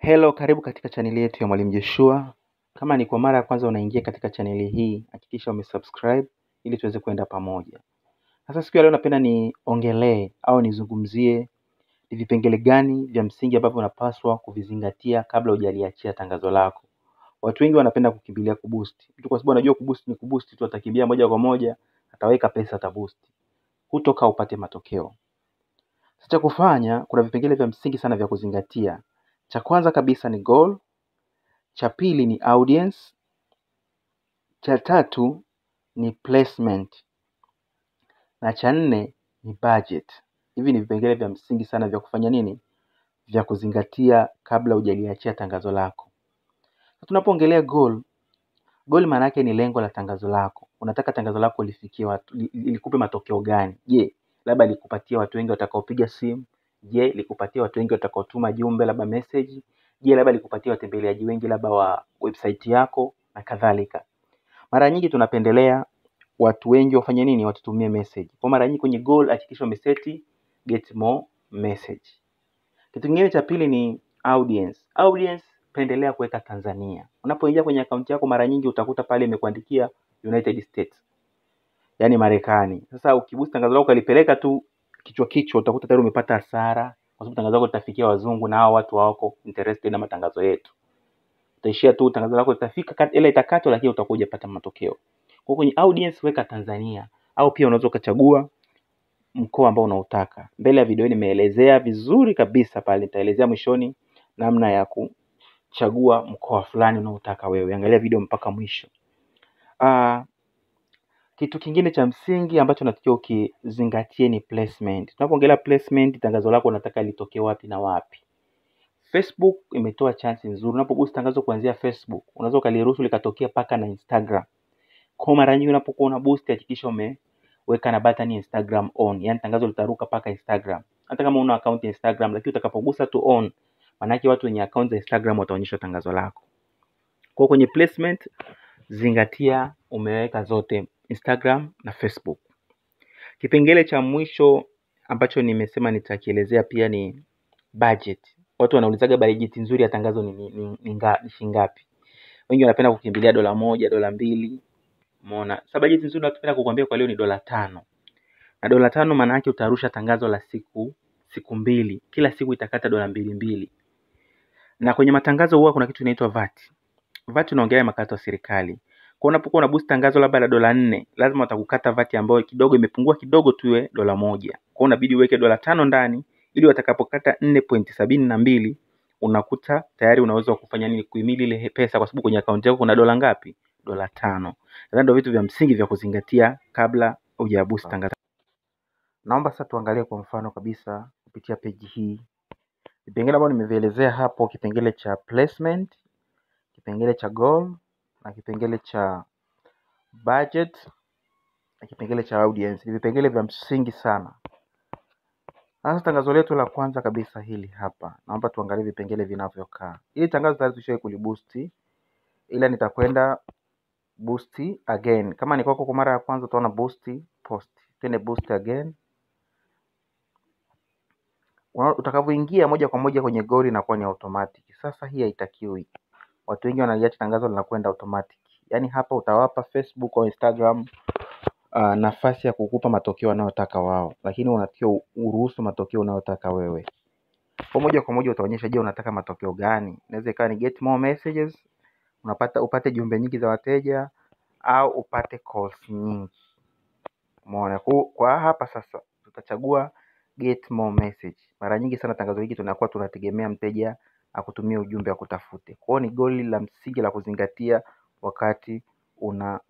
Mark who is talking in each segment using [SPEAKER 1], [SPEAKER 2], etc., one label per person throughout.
[SPEAKER 1] Hello, karibu katika chaneli yetu ya Mwalimu Joshua. Kama ni kwa mara ya kwanza unaingia katika chaneli hii, hakikisha umesubscribe ili tuweze kuenda pamoja. Sasa siku ya leo napenda niongelee au nizungumzie ni vipengele gani vya msingi ambavyo unapaswa kuvizingatia kabla hujaliachia tangazo lako. Watu wengi wanapenda kukimbilia kuboost. Mtu kwa sababu anajua kuboost ni kuboost tu, atakimbia moja kwa moja, ataweka pesa, ataboost. Hutoka upate matokeo. Sasa cha kufanya, kuna vipengele vya msingi sana vya kuzingatia. Cha kwanza kabisa ni goal, cha pili ni audience, cha tatu ni placement na cha nne ni budget. Hivi ni vipengele vya msingi sana vya kufanya nini? Vya kuzingatia kabla hujaliachia tangazo lako. Tunapoongelea goal, goal maana yake ni lengo la tangazo lako. Unataka tangazo lako lifikie watu, likupe matokeo gani? Je, labda likupatie watu wengi watakaopiga simu? Je, likupatie watu wengi watakaotuma jumbe labda message? Je, labda likupatie watembeleaji wengi labda wa website yako na kadhalika. Mara nyingi tunapendelea watu wengi wafanye nini? Watutumie message. Kwa mara nyingi kwenye goal hakikisha umeseti get more message. Kitu kingine cha pili ni audience. Audience pendelea kuweka Tanzania. Unapoingia kwenye akaunti yako mara nyingi utakuta pale imekuandikia United States, yaani Marekani. Sasa ukiboost tangazo lako ukalipeleka tu kichwa kichwa, utakuta tayari umepata hasara, kwa sababu tangazo lako litafikia wazungu na hao watu hawako interested na matangazo yetu. Utaishia tu tangazo lako litafika, ila itakatwa, lakini utakuwa hujapata matokeo. Kwa kwenye audience weka Tanzania, au pia unaweza ukachagua mkoa ambao unautaka. Mbele ya video nimeelezea vizuri kabisa pale, nitaelezea mwishoni namna ya kuchagua mkoa fulani unaotaka wewe. Angalia video mpaka mwisho. Kitu kingine cha msingi ambacho natakiwa ukizingatie ni placement. Tunapoongelea placement, tangazo lako unataka litokee wapi na wapi. Facebook imetoa chance nzuri. Unapoboost tangazo kuanzia Facebook, unaweza ukaliruhusu likatokea paka na Instagram. Kwa mara nyingi unapokuwa una boost hakikisha umeweka na button ya Instagram on. Yaani tangazo litaruka paka Instagram. Hata kama una account ya Instagram, lakini utakapogusa tu on, maana yake watu wenye account za Instagram wataonyeshwa tangazo lako. Kwa kwenye placement zingatia umeweka zote Instagram na Facebook. Kipengele cha mwisho ambacho nimesema nitakielezea pia ni budget. Watu wanaulizaga budget nzuri ya tangazo ni shilingi ngapi? Wengi wanapenda kukimbilia $1, $2. Umeona? Sasa budget nzuri napenda kukuambia kwa leo ni $5. Na $5 maana yake utarusha tangazo la siku mbili. Kila siku itakata $2.2. Na kwenye matangazo huwa kuna kitu kinaitwa VAT. VAT unaongelea makato ya serikali. Kwa unapokuwa una boost tangazo labda la $4, lazima watakukata VAT ambayo kidogo imepungua kidogo tu iwe $1. Kwa unabidi uweke $5 ndani ili watakapokata 4.72 unakuta tayari unaweza kufanya nini, kuhimili ile pesa, kwa sababu kwenye akaunti yako kuna dola ngapi? $5. Nadhani ndio vitu vya msingi vya kuzingatia kabla hujaboost tangazo. Naomba sasa tuangalie kwa mfano kabisa kupitia page hii. Vipengele ambavyo nimevielezea hapo, kipengele cha placement, kipengele cha goal na kipengele cha budget na kipengele cha audience. Ni vipengele vya msingi sana. Sasa tangazo letu la kwanza kabisa hili hapa. Naomba tuangalie vipengele vinavyokaa. Hili tangazo tayari tushawahi kuliboost, ila nitakwenda boost again. Kama ni kwako kwa mara ya kwanza utaona boost post. Twende boost again. Utakavyoingia moja kwa moja kwenye goal inakuwa ni automatic. Sasa hii haitakiwi. Watu wengi wanaliacha tangazo linakwenda automatic. Yaani hapa utawapa Facebook au Instagram nafasi ya kukupa matokeo wanayotaka wao, lakini unatakiwa uruhusu matokeo unayotaka wewe. Kwa moja kwa moja utaonyesha, je, unataka matokeo gani? Inaweza ikawa ni get more messages, upate jumbe nyingi za wateja au upate calls nyingi. Umeona? Kwa hapa sasa tutachagua get more message. Mara nyingi sana tangazo hili tunakuwa tunategemea mteja akutumie ujumbe akutafute. Kwa hiyo ni goal la msingi la kuzingatia wakati una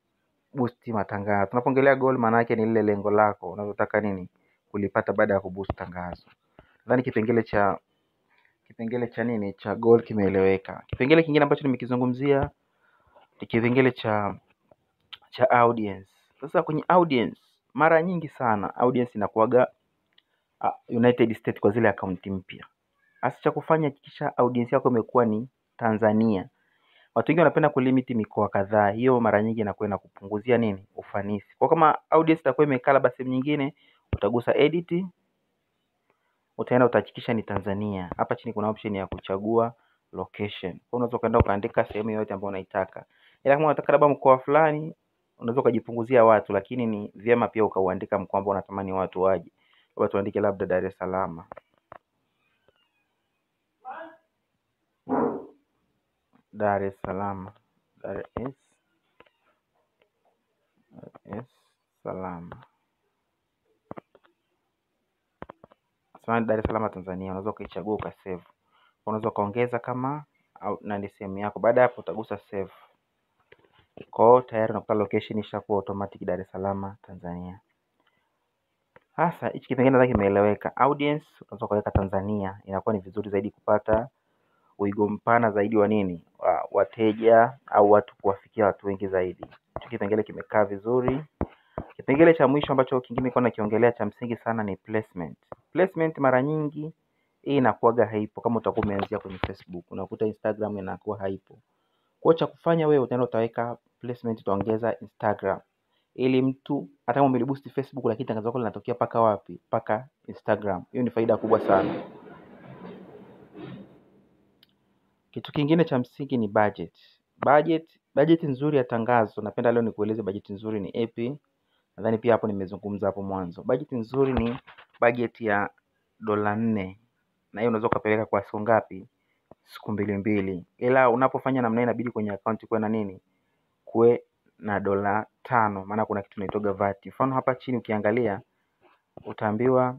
[SPEAKER 1] boost matangazo. Tunapoongelea goal maana yake ni lile lengo lako unalotaka nini kulipata baada ya kuboost tangazo. Nadhani kipengele cha nini cha goal kimeeleweka. Kipengele kingine ambacho nimekizungumzia ni kipengele cha audience. Sasa kwenye audience mara nyingi sana audience inakuwaga United States kwa zile akaunti mpya. Hasa cha kufanya hakikisha audience yako imekuwa ni Tanzania. Watu wengi wanapenda kulimit mikoa kadhaa. Hiyo mara nyingi inakuwa inakupunguzia nini? Ufanisi. Kwa kama audience itakuwa imekaa labda sehemu nyingine, utagusa edit, utaenda utahakikisha ni Tanzania. Hapa chini kuna option ya kuchagua location. Kwa unaweza ukaenda ukaandika sehemu yoyote ambayo unaitaka. Ila kama unataka labda mkoa fulani, unaweza ukajipunguzia watu, lakini ni vyema pia ukauandika mkoa ambao unatamani watu waje. Labda tuandike labda Dar es Salaam. Dar es Salaam. Dar es Salaam. Dar es Salaam Tanzania, unaweza ukaichagua ukasave. Unaweza ukaongeza kama au nani sehemu yako. Baada ya hapo utagusa save. Kwa hiyo tayari unakuta location ishakuwa automatic Dar es Salaam Tanzania. Sasa hichi kipengele nadhani kimeeleweka. Audience unaweza ukaweka Tanzania, inakuwa ni vizuri zaidi kupata wigo mpana zaidi wa nini, wa wateja au watu, kuwafikia watu wengi zaidi. Hicho kipengele kimekaa vizuri. Kipengele cha mwisho ambacho kingine nilikuwa nakiongelea cha msingi sana ni placement. Placement mara nyingi hii inakuwaga haipo kama utakuwa umeanzia kwenye Facebook, unakuta Instagram inakuwa haipo. Kwa hiyo cha kufanya wewe utaenda utaweka placement, utaongeza Instagram ili mtu hata kama umeliboost Facebook lakini tangazo lako linatokea paka wapi? Paka Instagram. Hiyo ni faida kubwa sana. Kitu kingine cha msingi ni budget. Budget nzuri ya tangazo, napenda leo nikueleze budget nzuri ni ipi. Nadhani pia hapo nimezungumza hapo mwanzo. Budget nzuri ni budget ya $4, na hiyo unaweza ukapeleka kwa siku ngapi? Siku mbili mbili. Ila unapofanya namna hiyo inabidi kwenye account kuwe na nini? Kuwe na $5, maana kuna kitu inaitwa VAT. Mfano hapa chini ukiangalia utaambiwa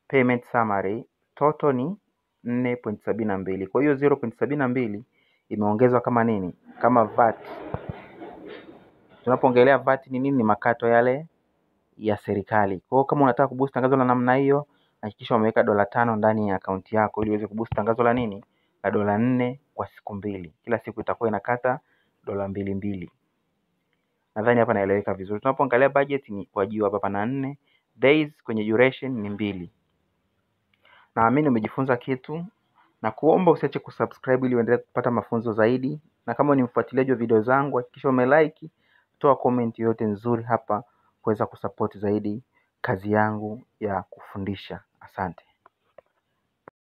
[SPEAKER 1] payment summary total ni 4.72. Kwa hiyo 0.72 imeongezwa kama nini? Kama VAT. Tunapoongelea VAT ni nini? Ni makato yale ya serikali. Kwa hiyo kama unataka kuboost tangazo la namna hiyo, hakikisha umeweka $5 ndani ya akaunti yako ili uweze kuboost tangazo la nini? La $4 kwa siku mbili. Kila siku itakuwa inakata $2.2. Nadhani hapa naeleweka vizuri. Tunapoangalia budget ni kwa juu hapa pana 4, days kwenye duration ni 2. Naamini umejifunza kitu, na kuomba usiache kusubscribe ili uendelee kupata mafunzo zaidi. Na kama ni mfuatiliaji wa video zangu, hakikisha umelike, toa comment yoyote nzuri hapa kuweza kusupport zaidi kazi yangu ya kufundisha. Asante.